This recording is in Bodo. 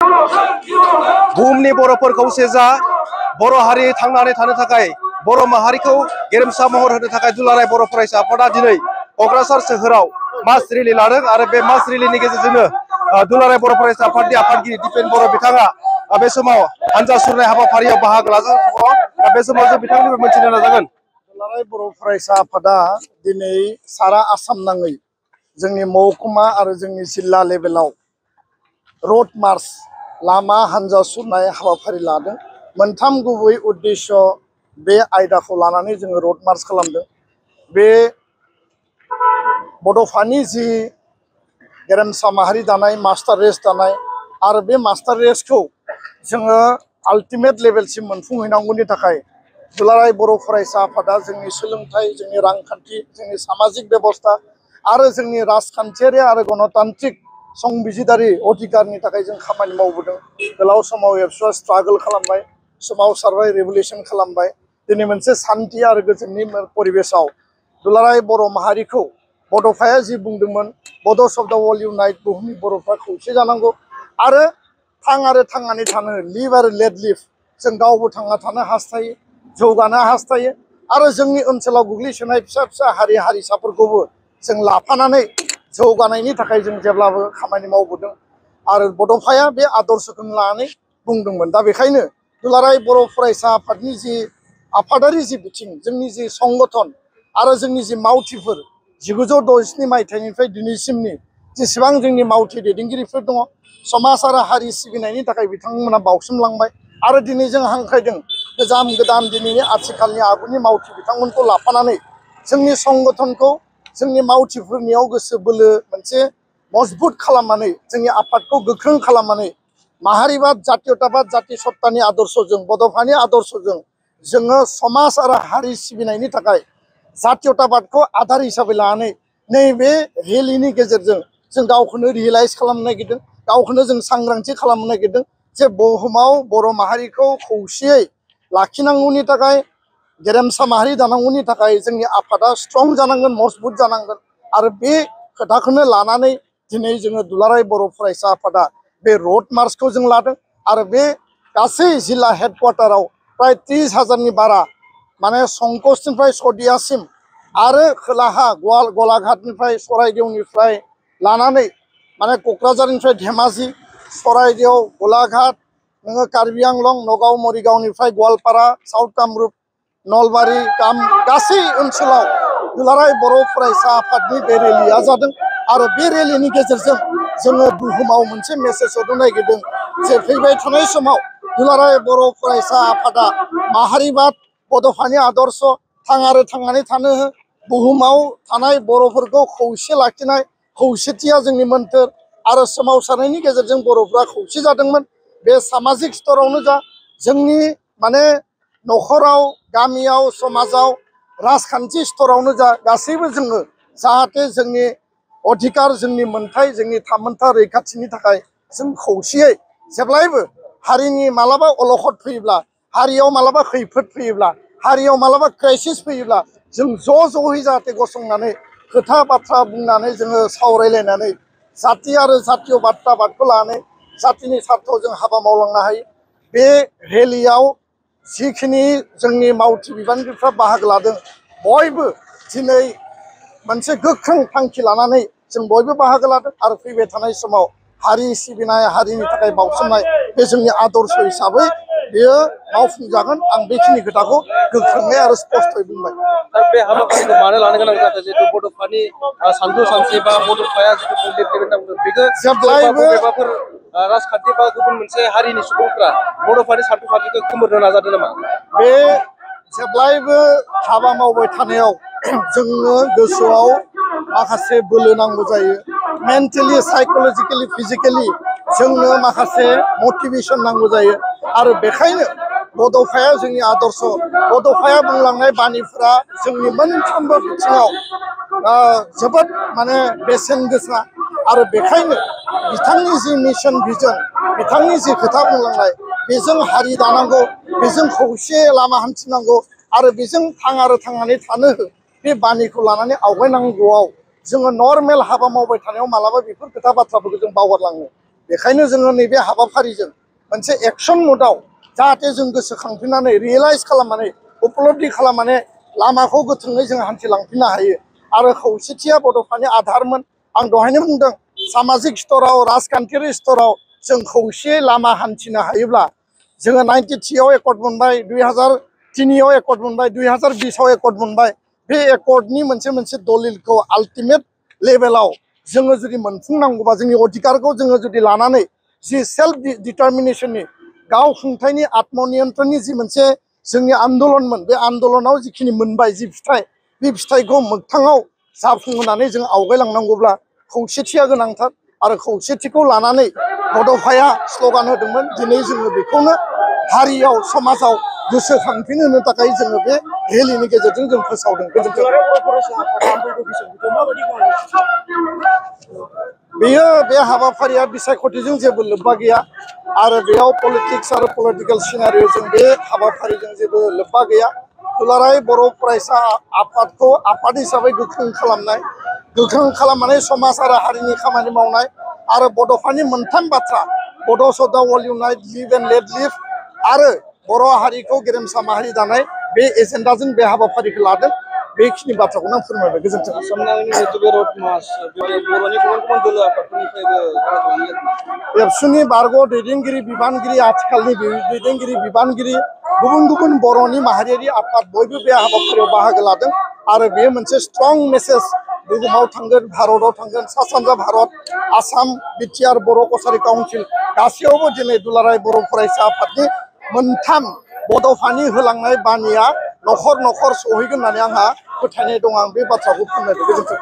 बुहुमनि बर'फोरखौ सेजा बर' हारि थांनानै थानो थाखाय बर' माहारिखौ गेरेमसा महर होनो थाखाय दुलाराय बर' फरायसा आफादा दिनै क'क्राझार सोहोराव मास रिलि लादों आरो बे मास रिलिनि गेजेरजोंनो दुलाराय बर' फरायसा आफादनि आफादगिरि दिपेन बर' बिथाङा बे समाव हानजा सुरनाय हाबाफारियाव बाहागो लादों। बे समाव जों बिथांनिफ्राय मिथिनो नाजागोन। दुलाराय बर' फरायसा आफादा दिनै सारा आसाम नाङै जोंनि महकुमा आरो जोंनि जिल्ला लेभेलाव रड मार्च लामा हानजा सुरनाय हाबाफारि लादों। मोनथाम गुबै उद्देश्य बे आयदाखौ लानानै जोङो रड मार्च खालामदों। बे बड'फानि जि गेरेमसा माहारि दानाय मास्टार रेस दानाय आरो बे मास्टार रेसखौ जोङो आल्टिमेट लेभेलसिम मोनफुंहैनांगौनि थाखाय दुलाराय बर' फरायसा आफादा जोंनि सोलोंथाइ, जोंनि रांखान्थि, जोंनि सामाजिक बेबस्था आरो जोंनि राजखान्थियारि आरो गणतान्त्रिक संबिजिदारि अधिकारनि थाखाय जों खामानि मावबोदों। गोलाव समाव एबसुआ स्ट्रागल खालामबाय, सोमावसारबाय, रेभुलेसन खालामबाय। दिनै मोनसे सान्थि आरो गोजोननि परिबेसाव दुलाराय बर' माहारिखौ बड'फाया जि बुंदोंमोन बड'स अफ द वर्ल्ड इउनाइट, बुहुमनि बर'फ्रा खौसे जानांगौ आरो थांनानै थानो लिभ आरो लेट लिभ। जों गावबो थांना थानो हास्थायो, जौगानो हास्थायो आरो जोंनि ओनसोलाव गोग्लैसोनाय फिसा फिसा हारि हारिसाफोरखौबो जों लाफानानै जौगानायनि थाखाय जों जेब्लाबो खामानि मावबोदों आरो बड'फाया बे आदर्शखौनो लानानै बुंदोंमोन। दा बेखायनो दुलाराय बर' फरायसा आफादनि जि आफादारि जि बिथिं, जोंनि जि संगठन आरो जोंनि जि मावथिफोर 1967 मायथाइनिफ्राय दिनैसिमनि जेसेबां जोंनि मावथि दैदेनगिरिफोर दङ, समाज आरो हारि सिबिनायनि थाखाय बिथांमोना बावसोमलांबाय आरो दिनै जों हांख्रायदों गोदान दिनैनि आथिखालनि आगुनि मावथि बिथांमोनखौ लाफानानै जोंनि संगठनखौ जोंनि मावथिफोरनियाव गोसो बोलो मोनसे मजबुत खालामनानै जोंनि आफादखौ गोख्रों खालामनानै माहारिबाद, जातीयताबाद, जाति सत्तानि आदर्शजों, बड'फानि आदर्शजों जोङो समाज आरो हारि सिबिनायनि थाखाय जातीयताबादखौ आधार हिसाबै लानानै नैबे रेलिनि गेजेरजों जों गावखौनो रियेलाइज खालामनो नागिरदों, गावखौनो जों सांग्रांथि खालामनो नागिरदों जे बुहुमाव बर' माहारिखौ खौसेयै लाखिनांगौनि थाखाय, गेरेमसा माहारि दानांगौनि थाखाय जोंनि आफादा स्ट्रं जानांगोन, मजबुत जानांगोन आरो बे खोथाखौनो लानानै दिनै जोङो दुलाराय बर' फरायसा आफादा बे रड मार्चखौ जों लादों आरो बे गासै जिल्ला हेडक्वार्टाराव प्राय 30,000नि बारा माने संकसनिफ्राय सदियासिम आरो खोलाहा गलाघाटनिफ्राय सराइदेवनिफ्राय लानानै माने क'क्राझारनिफ्राय धेमाजि, सराइदेव, गलाघाट, नोङो कार्बि आंलं, नगाव, मरिगावनिफ्राय गवालपारा, साउथ कामरुप, नलबारि, गासै ओनसोलाव दुलाराय बर' फरायसा आफादनि बे रेलिया जादों आरो बे रेलिनि गेजेरजों जोङो बुहुमाव मोनसे मेसेज हरनो नागिरदों जे फैबाय थानाय समाव दुलाराय बर' फरायसा आफादा माहारिबाद, बड'फानि आदर्श थांनानै थानो बुहुमाव थानाय बर'फोरखौ खौसे लाखिनाय, खौसेथिया जोंनि मोन्थोर आरो सोमावसारनायनि गेजेरजों बर'फ्रा खौसे जादोंमोन। बे सामाजिक स्तरावनो जा, जोंनि माने न'खराव, गामियाव, समाजाव, राजखान्थि स्तरावनो जा, गासैबो जोङो जाहाथे जोंनि अधिकार, जोंनि मोन्थाय, जोंनि थामोन्था रैखाथिनि थाखाय जों खौसेयै जेब्लायबो हारिनि मालाबा अलखद फैयोब्ला, हारियाव मालाबा खैफोद फैयोब्ला, हारियाव मालाबा क्राइसिस फैयोब्ला जों ज'यै जाहाथे गसंनानै खोथा बाथ्रा बुंनानै जोङो सावरायलायनानै जाति आरो जातीय बाथ्राबादखौ लानानै जातिनि सार्थआव जों हाबा मावलांनो हायो। बे रेलियाव जिखिनि जोंनि मावथि बिबानगिरिफ्रा बाहागो लादों, बयबो दिनै मोनसे गोख्रों थांखि लानानै जों बयबो बाहागो लादों आरो फैबाय थानाय समाव हारि सिबिनाय, हारिनि थाखाय बावसोमनाय बे जोंनि आदर्श हिसाबै बेयो मावफुंजागोन। आं बेखिनि खोथाखौ गोख्रोङै आरो स्पष्टयै बुंबाय। बे हाबाफारिखौ मानो लानो गोनां जादों जिहेतु बड'फानि सानथौ सानस्रि बा बड'फाया जिथु बेखौ जेब्लायबो बबेबाफोर राजखान्थि बा गुबुन मोनसे हारिनि सुबुंफ्रा बड'फानि सानथौ सानस्रिखौ खोमोरनो नाजादों नामा? बे जेब्लायबो हाबा मावबाय थानायाव जोंनो गोसोआव माखासे बोलो नांगौ जायो, मेन्टेलि, साइक'लजिकेलि, फिजिकेलि जोंनो माखासे मटिभेसन नांगौ जायो आरो बेखायनो बड'फाया जोंनि आदर्श, बड'फाया बुंलांनाय बानिफोरा जोंनि मोनफ्रोमबो बिथिङाव जोबोद माने बेसेन गोसा आरो बेखायनो बिथांनि जि मिशन भिजन, बिथांनि जि खोथा बुंलांनाय, बेजों हारि दानांगौ, बेजों खौसे लामा हान्थिनांगौ आरो बेजों थांनानै थानो बे बानिखौ लानानै आवगायनांगौआव जोङो नर्मेल हाबा मावबाय थानायाव मालाबा बेफोर खोथा बाथ्राफोरखौ जों बावगारलाङो। बेखायनो जोङो नैबे हाबाफारिजों मोनसे एक्सन मोडआव जाहाथे जों गोसोखांफिननानै रियेलाइज खालामनानै उपलब्धि खालामनानै लामाखौ गोथोङै जों हान्थिलांफिननो हायो आरो खौसेथिया बड'फानि आधारमोन आं दहायनो बुंदों सामाजिक स्तराव राजखान्थियारि स्तराव जों खौसेयै लामा हान्थिनो हायोब्ला जोङो 93आव एकर्ड मोनबाय 2003आव एकर्ड मोनबाय 2020आव एकर्ड मोनबाय बे एकर्डनि मोनसे दलिलखौ आल्टिमेट लेभेलाव जोङो जुदि मोनफुंनांगौबा जोंनि अधिकारखौ जोङो जुदि लानानै जि सेल्फ डिटारमिनेशननि गाव खुंथायनि आत्मनियन्त्रणनि जि मोनसे जोंनि आन्दलनमोन बे आन्दलनाव जिखिनि मोनबाय जि फिथाइ बे फिथाइखौ मोगथाङाव जाफुंहोनानै जों आवगायलांनांगौब्ला खौसेथिया गोनांथार आरो खौसेथिखौ लानानै बड'फाया स्ल'गान होदोंमोन दिनै जोङो बेखौनो हारियाव समाजाव गोसोखांफिनहोनो थाखाय जोङो बे रेलिनि गेजेरजों जों फोसावदों बेयो बे हाबाफारिया बिसायख'थिजों जेबो लोब्बा गैया आरो बेयाव पलिटिक्स आरो पलिटिकेल सिनारिय'जों बे हाबाफारिजों जेबो लोब्बा गैया दुलाराय बर' फरायसा आफादखौ आफाद हिसाबै गोख्रों खालामनानै समाज आरो हारिनि खामानि मावनाय आरो बड'फानि मोनथाम बाथ्रा बड' सौदा अल इउनाइट लिभ एन्ड लेट लिभ आरो बर' हारिखौ गेरेमसा माहारि दानाय बे एजेन्डाजों बे हाबाफारिखौ लादों बेखिनि बाथ्राखौनो आं फोरमायबाय गोजोन्थों एबसुनि बारग' दैदेनगिरि बिबानगिरि आथिखालनि दैदेनगिरि बिबानगिरि गुबुन बर'नि माहारियारि आफाद बयबो बे हाबाफारियाव बाहागो लादों आरो बेयो मोनसे स्ट्रं मेसेज बुहुमाव थांगोन भारताव थांगोन सा सानजा भारत आसाम बिटिआर बर' कसारि काउन्सिल गासैयावबो दिनै दुलाराय बर' फरायसा आफादनि मोनथाम बड'फानि होलांनाय बानिया न'खर सहैगोन होननानै आंहा फोथायनाय दं आं बे बाथ्राखौ फोरमायबाय गोजोन्थों